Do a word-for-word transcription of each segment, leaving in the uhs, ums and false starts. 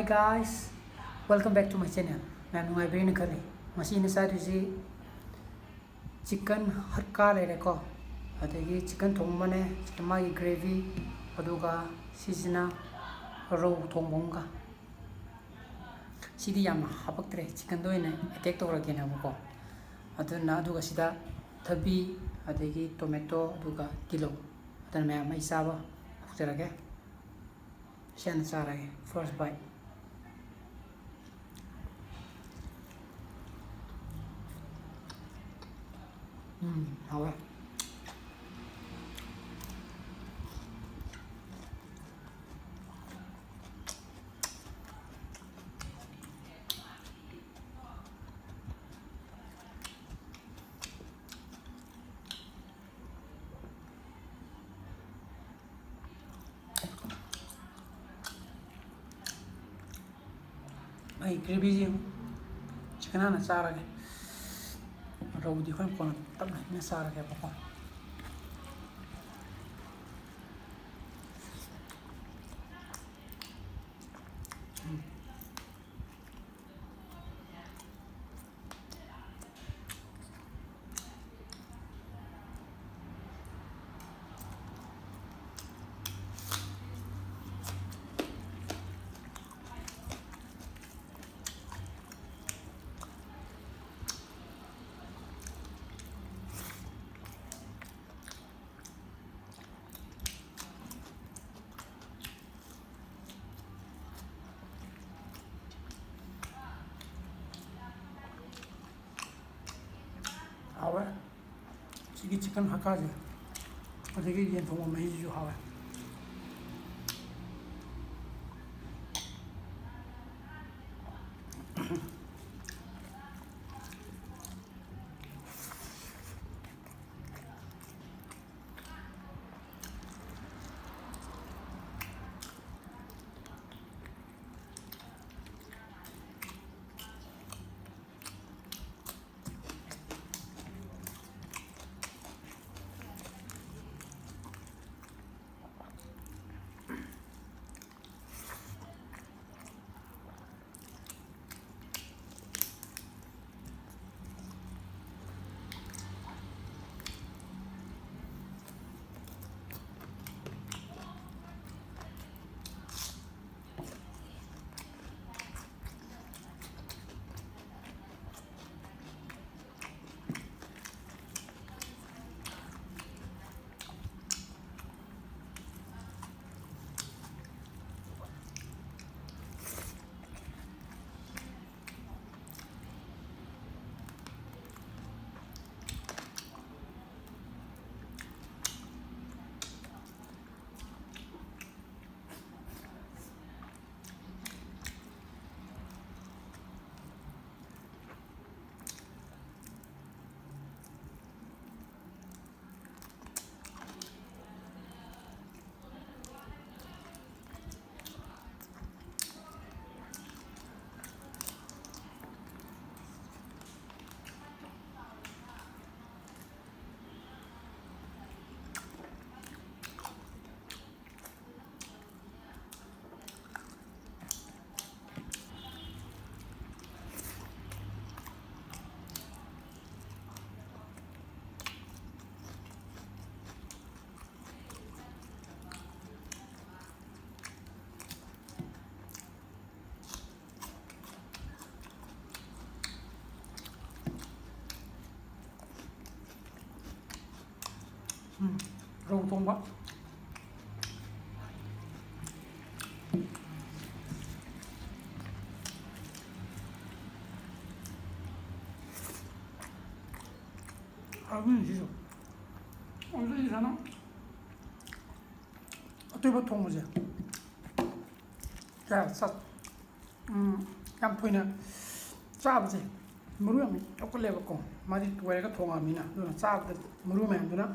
Guys, welcome back to my channel. ꯃꯌꯥꯝ ꯅꯨꯡꯉꯥꯏꯕꯤꯔꯦꯅ ꯈꯜꯂꯤ꯫ ꯉꯁꯤ ꯑꯩꯅ ꯆꯥꯗꯣꯏꯁꯤ chicken ꯍꯠꯀꯥ ꯂꯩꯔꯦꯀꯣ, ꯑꯗꯒꯤ chicken ꯊꯣꯡꯕꯅꯦ, chicken ꯃꯥꯒꯤ gravy, ꯑꯗꯨꯒ ꯁꯤꯁꯤꯅ ꯔꯧ ꯊꯣꯡꯕ ꯑꯃꯒ꯫ ꯁꯤꯗꯤ ꯌꯥꯝꯅ ꯍꯥꯄꯛꯇ꯭ꯔꯦ, chickenꯗ ꯑꯣꯏꯅ attack ꯇꯧꯔꯒꯦꯅꯕꯀꯣ꯫ ꯑꯗꯨꯅ ꯑꯗꯨꯒ ꯁꯤꯗ ꯊꯕꯤ, ꯑꯗꯒꯤ tomato, ꯑꯗꯨꯒ ꯇꯤꯜꯍꯧ, ꯑꯗꯨꯅ ꯃꯌꯥꯝ ꯑꯩ ꯆꯥꯕ ꯍꯧꯖꯔꯒꯦ꯫ ꯁꯤ ꯍꯥꯟꯅ ꯆꯥꯔꯒꯦ, first bite꯫ ꯎꯝ, ꯍꯥꯎꯋꯦ꯫ ꯑꯩ gravyꯁꯤ chicken ꯍꯥꯟꯅ ꯆꯥꯔꯒꯦ꯫ ꯔꯧꯗꯤ ꯍꯣꯔꯦꯟ ꯀꯣꯟꯅ ꯇꯞꯅ ꯏꯪꯅ ꯆꯥꯔꯒꯦꯕꯀꯣ꯫ ꯎꯝ꯫ ꯍꯥꯎꯋꯦ꯫ ꯁꯤꯒꯤ chicken ꯍꯛꯀꯥꯁꯦ, ꯑꯗꯒꯤ ꯌꯦꯟ ꯊꯣꯡꯕ ꯃꯍꯤꯁꯤꯁꯨ ꯍꯥꯎꯋꯦ꯫ ꯔꯧ ꯊꯣꯡꯕ꯫ ꯍꯥꯎꯕꯅꯤ ꯁꯤꯁꯨ꯫ ꯑꯗꯨꯗꯤ ꯏꯁꯥꯅ ꯑꯇꯣꯏꯕ ꯊꯣꯡꯕꯁꯦ ꯀꯌꯥ ꯆꯥ-, ꯎꯝ, ꯌꯥꯝ ꯊꯣꯏꯅ ꯆꯥꯕꯁꯦ ꯃꯔꯨ ꯌꯥꯝ ꯌꯥꯎꯀꯜꯂꯦꯕꯀꯣ꯫ ꯃꯥꯗꯤ ꯇꯣꯏꯔꯒ ꯊꯣꯡꯉꯕꯅꯤꯅ, ꯑꯗꯨꯅ ꯆꯥꯕꯗ ꯃꯔꯨ ꯃꯌꯥꯝꯗꯨꯅ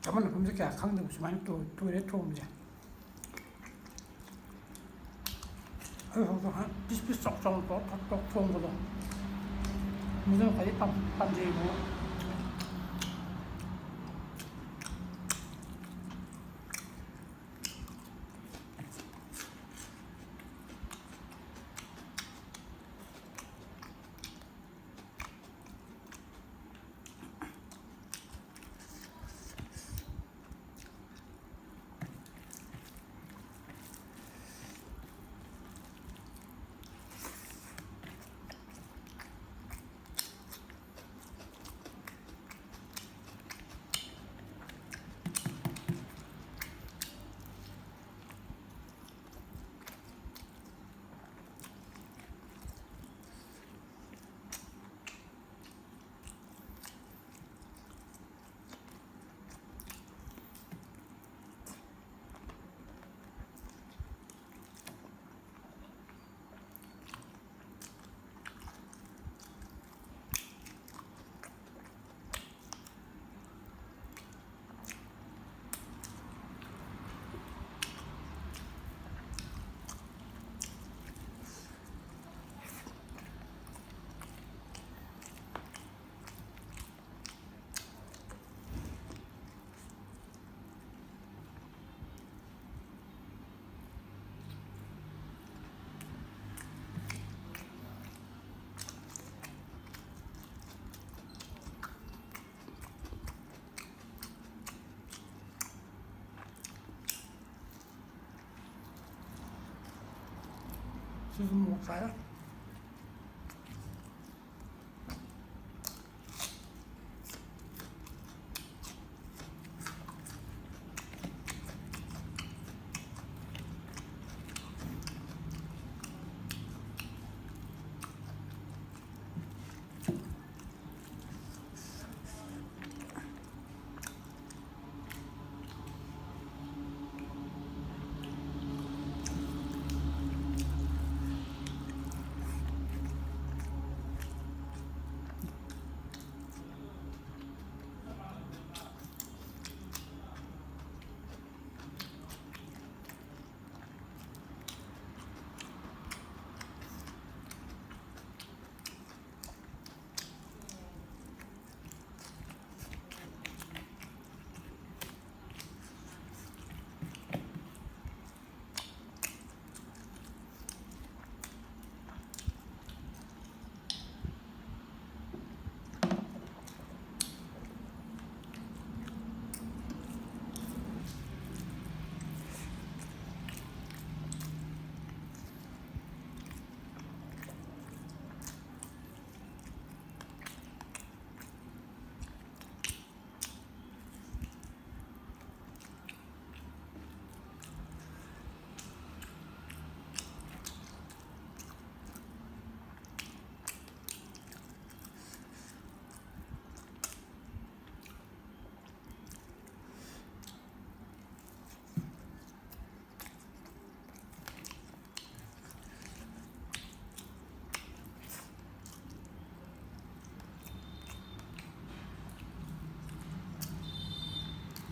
ꯆꯃꯝꯅꯐꯝꯁꯦ ꯀꯌꯥ ꯈꯪꯗꯕ, ꯁꯨꯃꯥꯏꯅ ꯇꯣꯏ-, ꯇꯣꯏꯔ ꯊꯣꯡꯕꯁꯦ꯫ ꯑꯩ ꯍꯧꯖꯤꯛ ꯄꯤꯁ ꯄꯤꯁ ꯆꯥꯎ ꯆꯥꯎꯅ ꯇꯧꯔ ꯊꯣꯛ ꯊꯣꯛ ꯊꯣꯡꯕꯗꯣ, ꯃꯗꯨꯅ ꯈ꯭ꯋꯥꯏꯗꯩ ꯄꯥꯝ-, ꯄꯥꯝꯖꯩꯌꯦꯕ꯫ ꯁꯤꯁꯨ ꯃꯣꯔꯣꯛ ꯁꯥꯏ꯫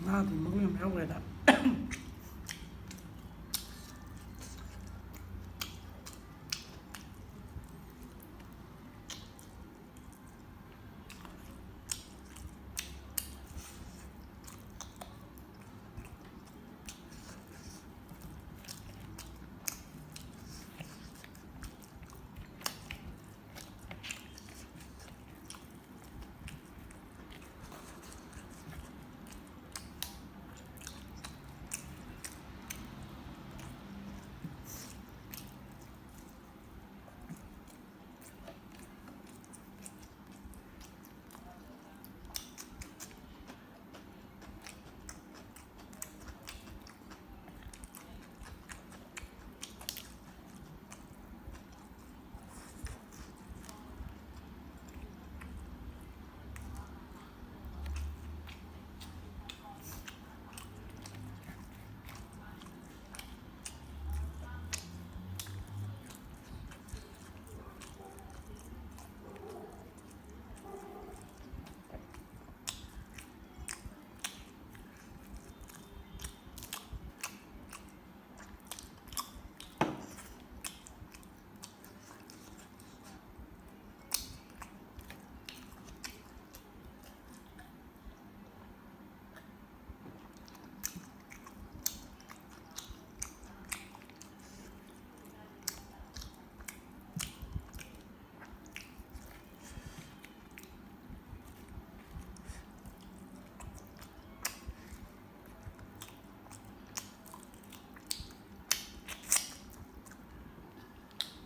ꯉꯥꯒꯨꯝꯕꯒ ꯌꯥꯝ ꯌꯥꯎꯈ꯭ꯔꯦꯗ꯫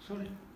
Sorry.